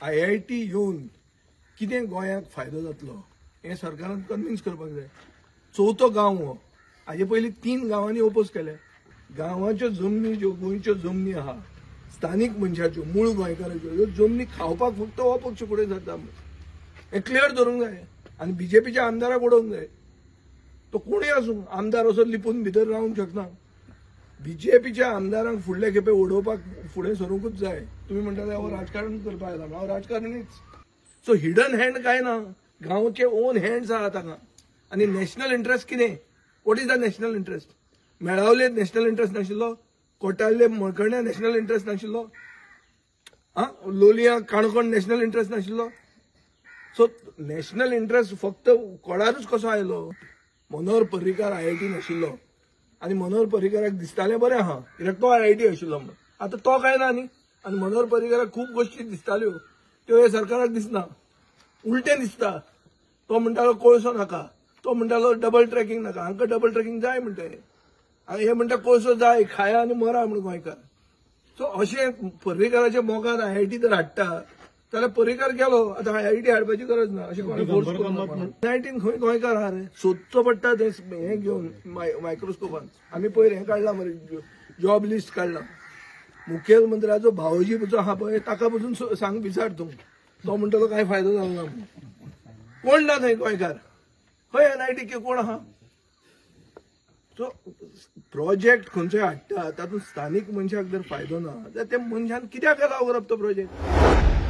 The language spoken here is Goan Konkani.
IIT येवन कितें गोंयाक फायदो जातलो हें सरकारान कन्विन्स करपाक जाय. चवथो गांव हो, हाजे पयलीं 3 गांवांनी ओपोज केले. गांवाच्यो जमनी ज्यो गोंयच्यो जमनी आहा स्थानीक मनशाच्यो, मूळ गोंयकाराच्यो, ह्यो जमनी खावपाक फक्त हो पक्ष फुडें सरता, हें क्लियर धरूंक जाय. आनी बीजेपीच्या आमदाराक उडोवंक जाय. तो कोणूय आसूं, आमदार असो लिपून भितर रावंक शकना. बीजेपीच्या आमदारांक फुडले खेपे उडोवपाक फुडें सरूंकूच जाय. तुमी म्हणटाले हो राजकारण करपाक येता, हांव राजकारणीच. सो हिडन हँड काय ना, गांवचे ओन हँड्स आहा तांकां. आनी नॅशनल इंट्रस्ट कितें? What is the national interest? मेळावले national interest नाशिल्लो, कोटाले मळकर्ण्या नॅशनल इंट्रस्ट नाशिल्लो, आं लोलया काणकोण नॅशनल इंट्रस्ट नाशिल्लो. सो नॅशनल इंट्रस्ट फक्त कोडारूच कसो आयलो? मनोहर पर्रीकार IIT नाशिल्लो आनी मनोहर पर्रीकाराक दिसतालें बरें आहा कित्याक तो IIT आशिल्लो म्हणून. आतां तो काय ना न्ही. आनी मनोहर पर्रीकाराक खूब गोश्टी दिसताल्यो त्यो हे सरकाराक दिसना, उलटें दिसता. तो म्हणटालो कोळसो नाका, तो म्हणटालो डबल ट्रॅकिंग नाका. हांकां डबल ट्रॅकिंग जाय म्हणटा हे, आनी हे म्हणटा कोळसो जाय, खाया आनी मरा म्हण गोंयकार. सो अशें पर्रीकाराच्या मोगान IIT जर हाडटा जाल्यार पर्रीकार गेलो, आतां IIT हाडपाची गरज ना. अशें कोणें फोर्स करूंक ना. IITन खंय गोंयकार आहा रे? सोदचो पडटा तें हें घेवन मायक्रोस्कोपान. आमी पयर हें काडलां मरे, जॉब लिस्ट काडलां. मुखेलमंत्र्याचो भावोजी जो आहा पळय ताका पसून सांग विचार तूं, तो म्हणटलो कांय फायदो जालो ना. कोण ना थंय गोंयकार? खंय NIT कोण आहा? सो प्रोजेक्ट खंयचोय हाडटा तातूंत स्थानीक मनशाक जर फायदो ना जाल्यार त्या मनशान कित्याक अलाव करप तो प्रोजेक्ट?